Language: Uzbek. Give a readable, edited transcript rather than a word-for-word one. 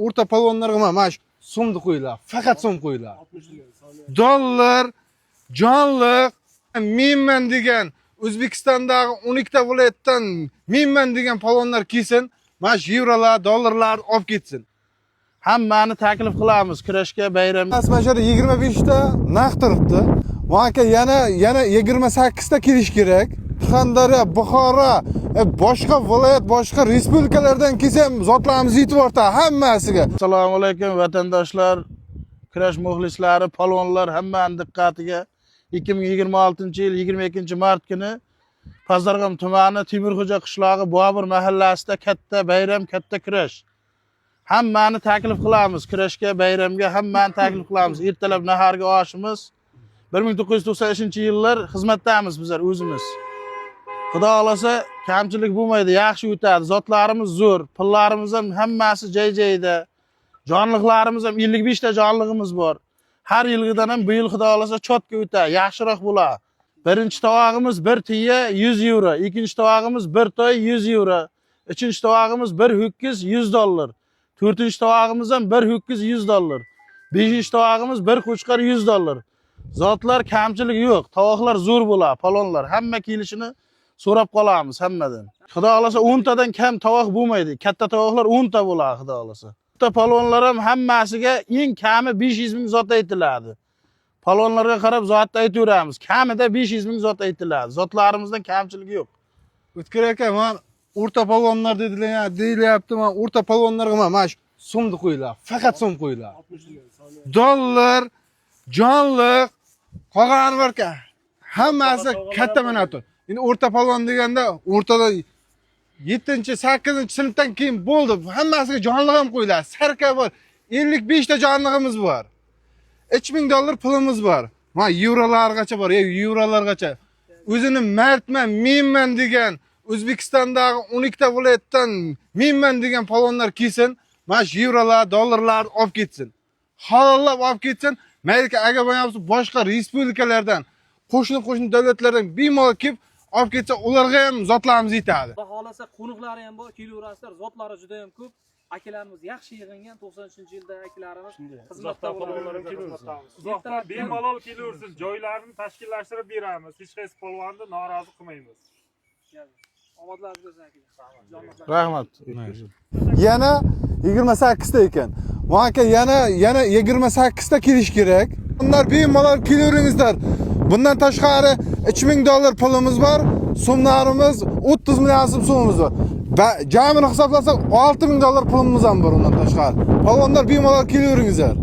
O'rta polvonlarga mana shu so'mni qo'yinglar. Faqat so'm qo'yinglar. Dollar, jonliq, menman degan O'zbekistondagi 12 ta viloyatdan menman degan polvonlar kelsin, mana shu yevrolar, dollarlar olib ketsin. Hammani taklif qilamiz kurashga, bayramga. Mana shu yerda 25 ta naq turibdi. Bu aka yana 28 ta kelish kerak. Surxondaryo, Buxoro, boshqa viloyat, boshqa respublikalardan kelsa ham zotlarimiz yetib ortadi hammasiga. Assalomu alaykum vatandoshlar, kurash muxlislari, polvonlar, hammani diqqatiga 2026-yil 22-mart kuni Pazarg'im tumani Temurxo'ja qishlog'i Bobur mahallasida katta bayram, katta kurash. Hammani taklif qilamiz kurashga, bayramga, hammani taklif qilamiz. Ertalab naharga oshimiz. 1993-yillar xizmatdamiz bizlar o'zimiz. Xudo xohlasa kamchilik bo'lmaydi, yaxshi o'tadi. Zotlarimiz zo'r, pullarimiz ham hammasi joy-joyida. Jonliqlarimiz ham 55 ta jonlig'imiz bor. Har yilgidan ham bu yil Xudo xohlasa чётко o'tadi, yaxshiroq bo'ladi. Birinchi tovog'imiz bir tuya 100 yevro, ikkinchi tovog'imiz bir toy 100 yevro, uchinchi tovog'imiz bir ho'kiz 100 dollar, to'rtinchi tovog'imiz ham bir ho'kiz 100 dollar, beshinchi tovog'imiz bir qo'chqor 100 dollar. Zotlar kamchilik yo'q, tovoqlar zo'r bo'ladi, palonlar hamma kelishini so'rab qolamiz hammadan. Xudo xohlasa 10 tadan kam tovoq bo'lmaydi. Katta tovoqlar 10 ta bo'ladi, Xudo xohlasa. Bitta palonlar ham hammasiga eng kami 500 ming zot aytiladi. Palonlarga qarab zotni aytaveramiz. Kamida 500 ming zot aytiladi. Zotlarimizdan kamchilik yo'q. O'tkir aka, man o'rta polvonlar dedilar, deyilyapti. Man o'rta polvonlarga mana shu so'mni qo'yinglar. Faqat so'm qo'yinglar. Dollar, jonliq, qolgani borka. Hammasi katta mana tur. Endi o'rta polvon deganda o'rtada 7-chi, 8-sinfdan keyin bo'ldi. Hammasiga jonliq ham qo'yiladi. Sarka bor. 55 ta jonlig'imiz bor. 3000 dollar pulimiz bor. Mana yevrolargacha bor, yevrolargacha. O'zini mardman, menman degan O'zbekistondagi 12 ta viloyatdan menman degan polvonlar kelsin, mana shu yevrolar, dollarlar olib ketsin. Halollab olib ketsin. Mayli, agar bo'lmasa boshqa respublikalardan, qo'shni-qo'shni davlatlardan bemalol kelib olib ketsa, ularga ham zotlarimiz yetadi. Xudo xohlasa qo'noqlari ham bor, kelaverasizlar. Zotlari juda ham ko'p. Akalarimiz yaxshi yig'ingan 93-yilda akalarimiz xizmatda bo'ladi. Uzoqdan bemalol kelaversin, joylarini tashkillashtirib beramiz. Hech qaysi polvonni norozi qilmaymiz. Omadlaringiz bo'lsin, akalar. Rahmat. Yana 28 ta ekan. Bu aka yana 28 ta kelish kerak. Bunlar bemalol kelaveringizlar. Bundan tashqari 3000 dollar pulimiz bor, so'mlarimiz 30 million so'mimiz bor. Jamini hisoblasak 6000 dollar pulimiz ham bor undan tashqari. Polvonlar bemalol kelaveringizlar.